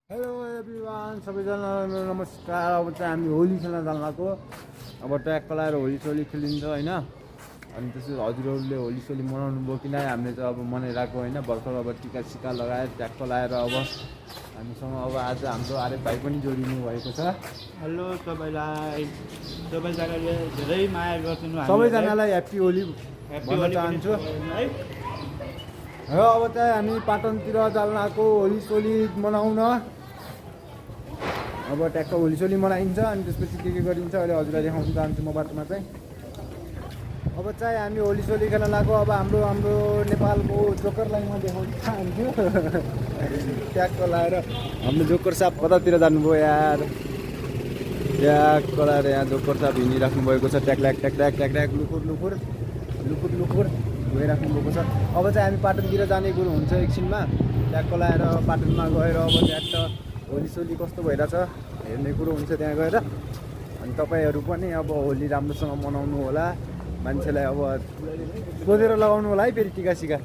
Hello everyone, सबैजनालाई नमस्कार। अब चाहिँ हामी होली खेल्न जान लागेको। अब ट्याक्क लगाएर होली सोली खेलिन्छ होइन। अनि त्यसपछि हजुरहरूले होली सोली मनाउनु भयो कि नै? हामीले चाहिँ अब मनाइरहेको होइन। भर्खर अब टिका सिका लगाएर ट्याक्क लगाएर अब हामीसँग अब आज हाम्रो आर्य भाइ पनि जोडिनु भएको छ। हेलो सबैलाई, सबैजनाले धेरै माया गरिदिनु, सबैजनालाई ह्याप्पी होली भन्न चाहन्छु। र अब चाहिँ हामी पाटनतिर जान लागेको होली सोली मनाउन। अब ट्याक्क होली सोली मनाइन्छ अनि त्यसपछि के गरिन्छ अहिले हजुरलाई देखाउन चाहन्छु म बाटोमा चाहिँ। अब चाहिँ हामी होली सोली खेल्न लागेको। अब हाम्रो नेपालको जोकरलाई म देखाउन चाहन्छु। ट्याक्क लगाएर हाम्रो जोकर साहब कतातिर जानुभयो यार? ट्याक्क लगाएर यहाँ जोकर साहब हिँडिराख्नु भएको छ। ट्याक्ल्याक ट्याक्ल्याक ट्याक्ल्याक लुकुर लुकुर लुकुर लुकुर गइराख्नु भएको छ। अब चाहिँ हामी पाटनतिर जाने कुरो हुन्छ एकछिनमा। ट्याक्क लगाएर पाटनमा गएर अब ट्याक्क होली सोली कस्तो भइरहेछ हेर्ने कुरो हुन्छ त्यहाँ गएर। अनि तपाईँहरू पनि अब होली राम्रोसँग मनाउनु होला। मान्छेलाई अब सोधेर लगाउनु होला है फेरि टिका सिका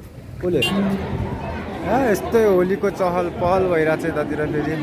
कसले। यस्तै होलीको चहल पहल भइरहेछ यतातिर फेरि।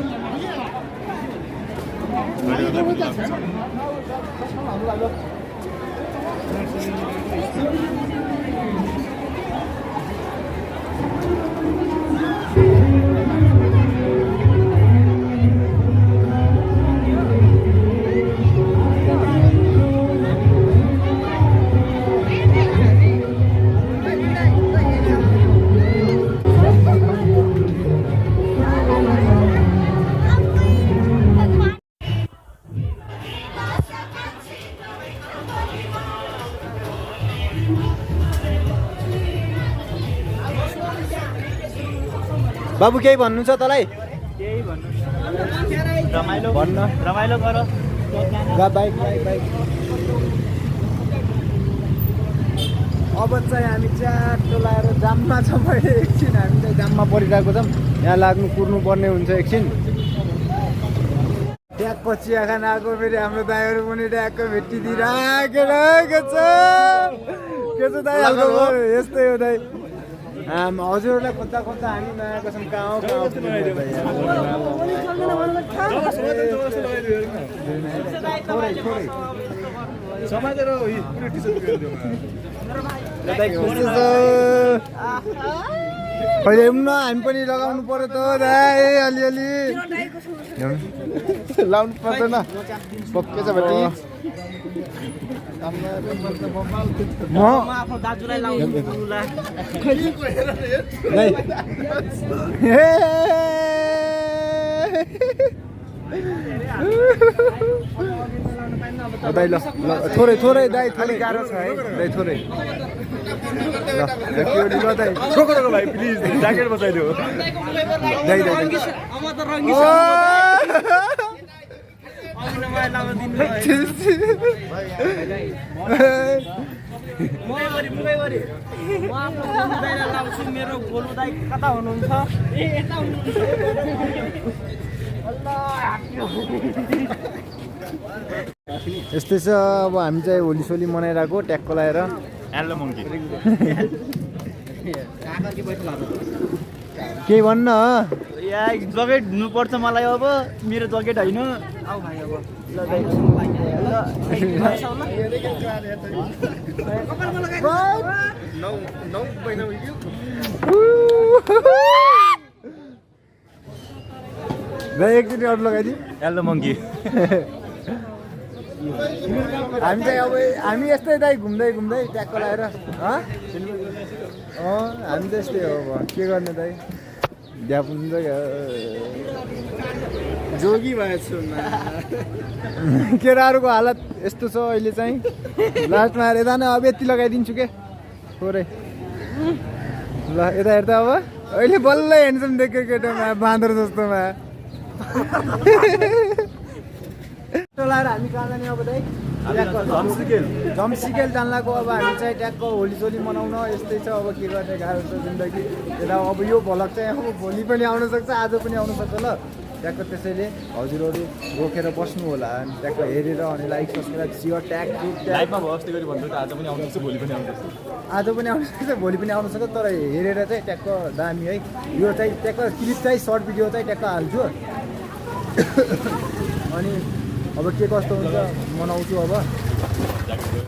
बाबु केही भन्नु छ तँलाई? केही भन्नु रमाइलो भन्न रमाइलो गर। Bike bike bike. अब चाहिँ हामी च्याटो लगाएर जाममा छ। मैले एकछिन हामी चाहिँ जाममा परिरहेको छौँ। यहाँ लाग्नु कुर्नु पर्ने हुन्छ एकछिन। ट्याक्क चिया खान आएको फेरि हाम्रो दाइहरू पनि ट्याक्क भेटिदिइरहेको छ। के छ दाइ? यस्तै हो दाइ। हजुरहरूलाई खोज्दा खोज्दा हामी नआएको छौँ। कहाँ समातेर अहिले न हामी पनि लगाउनु पर्यो त दाइ अलिअलि। लाउनु पर्दैन पक्कै छ बेटी। म आफ्नो दाजुलाई लाउँछु ला। दाइ ल थोरै थोरै दाइ थोरै गाह्रो छ है दाइ थोरै। ल दाइ छोकडको भाइ प्लिज ज्याकेट बचाइदियो। दाइ दाइ मेरो गोलु दाइ कता हुनुहुन्छ? यस्तै छ। अब हामी चाहिँ होली सोली मनाइरहेको ट्याक्क लगाएर। केही भन्न या जकेट हुनुपर्छ मलाई अब। मेरो जकेट होइन। आऊ भाइ अब ल दाइ एकचोटि अरू लगाइदिउँ। Yellow monkey. हामी चाहिँ अब हामी यस्तै दाइ घुम्दै घुम्दै ट्याक्क लगाएर। हामी त यस्तै हो। अब के गर्ने दाइ? ड्यापुन जोगी भएछु। केटाहरूको हालत यस्तो छ अहिले चाहिँ। लास्टमा यता नै अब यति लगाइदिन्छु के थोरै। ल यता हेर्दा अब अहिले बल्ल हेर्छौँ देख्यो केटामा बाँदर जस्तोमा। लगाएर हामी कहाँ जाने अब दाइ? झम्सिकेल जान लागेको। अब हामी चाहिँ ट्याक्क होली सोली मनाउन। यस्तै छ अब के गर्ने, गाह्रो छ जिन्दगी। यता अब यो भ्लग चाहिँ अब भोलि पनि आउन सक्छ, आज पनि आउन सक्छ। ल ट्याक्क त्यसैले हजुरहरू रोकेर बस्नु होला। अनि ट्याक्क हेरेर अनि लाइक सब्सक्राइब सियर ट्याग लाइभमा भस्दै गरी भन्छु त आज पनि आउनु सक्छ, भोलि पनि आउनु सक्छ। आज पनि आउन सक्छ, भोलि पनि आउन सक्छ। तर हेरेर चाहिँ ट्याक्क दामी है। यो चाहिँ ट्याक्क क्लिप चाहिँ सर्ट भिडियो चाहिँ ट्याक्क हाल्छु। अनि अब के कस्तो हुन्छ मनाउँछु अब